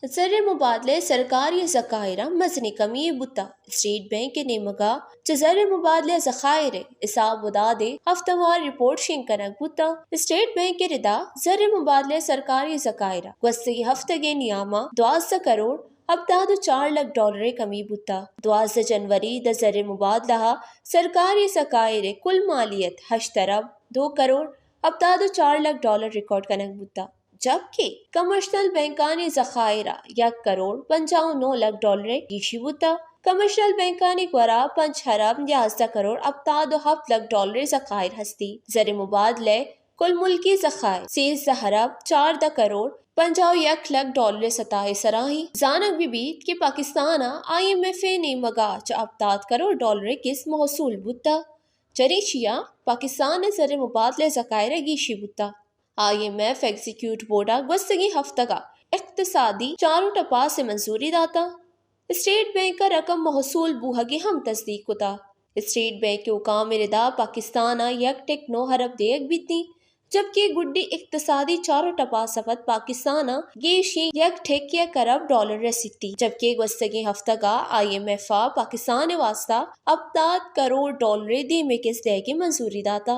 زر مبادلہ ءِ سرکاری ذخائر ءَ مزنیں کمی یے بوتہ۔ اسٹیٹ بینک ءِ نیمگ ءَ چہ زر مبادلہ ءِ ذخائر ءِ حساب وداد ءِ ہفتہ وار رپورٹ شنگ کنگ بوتہ۔ اسٹیٹ بینک ءِ ردا زر مبادلہ ءِ سرکاری ذخائر ءَ گوستگیں ہفتگ ءِ نیام ءَ دوازدہ کروڑ ہپتاد ءُ چار لکھ ڈالر ءِ کمی بوتہ۔ دوازدہ جنوری ءَ داں زر مبادلہ ءَ سرکاری ذخائر ءِ کل مالیت ہشت ارب دو کروڑ ہپتاد ءُ چار لکھ ڈالر ریکارڈ کنگ بوتہ، جبکہ کمرشل بینکانی ذخائر ءَ یک کروڑ پنجاہ ءُ نو لکھ ڈالر ءِ گیشی بوتہ۔ کمرشل بینکانی گورا پنچ ارب یازدہ کروڑ ہپتاد ءُ ہپت لکھ ڈالر ءِ ذخائر ہستی۔ زر مبادلہ ءِ کل ملکی ذخائر سیزدہ ارب چاردہ کروڑ پنجاہ ءُ یک لکھ ڈالر ءِ سطح ءِ سرا ایں۔ زانگ بہ بیت کہ پاکستان ءَ آئی ایم ایف ءِ نیمگ ءَ چہ ہپتاد کروڑ ڈالر ءِ قسط موصول بوتہ۔ چریشی ءَ پاکستان ءِ زر مبادلہ ءِ ذخائر ءَ گیشی بوتہ۔ I M F executive board ءَ گوستگیں ہفتگ ءَ اقتصادی چارو ٹپاس ءِ منظوری داتہ۔ اسٹیٹ بینک ءَ رقم موصول بوہگ ءِ ہم تصدیق کتہ۔ اسٹیٹ بینک ءِ حکام ءِ ردا پاکستان ءَ یک ٹک نو ارب دیگ بیتیں، جبکہ گڈی اقتصادی چارو ٹپاس ءَ پد پاکستان ءَ گیشیں یک ٹک یک ارب ڈالر رسیتی، جبکہ گوستگیں ہفتگ ءَ آئی ایم ایف ءَ پاکستان ءِ واستہ ہپتاد کروڑ ڈالر ءِ دیمی قسط دیگ ءِ منظوری داتہ۔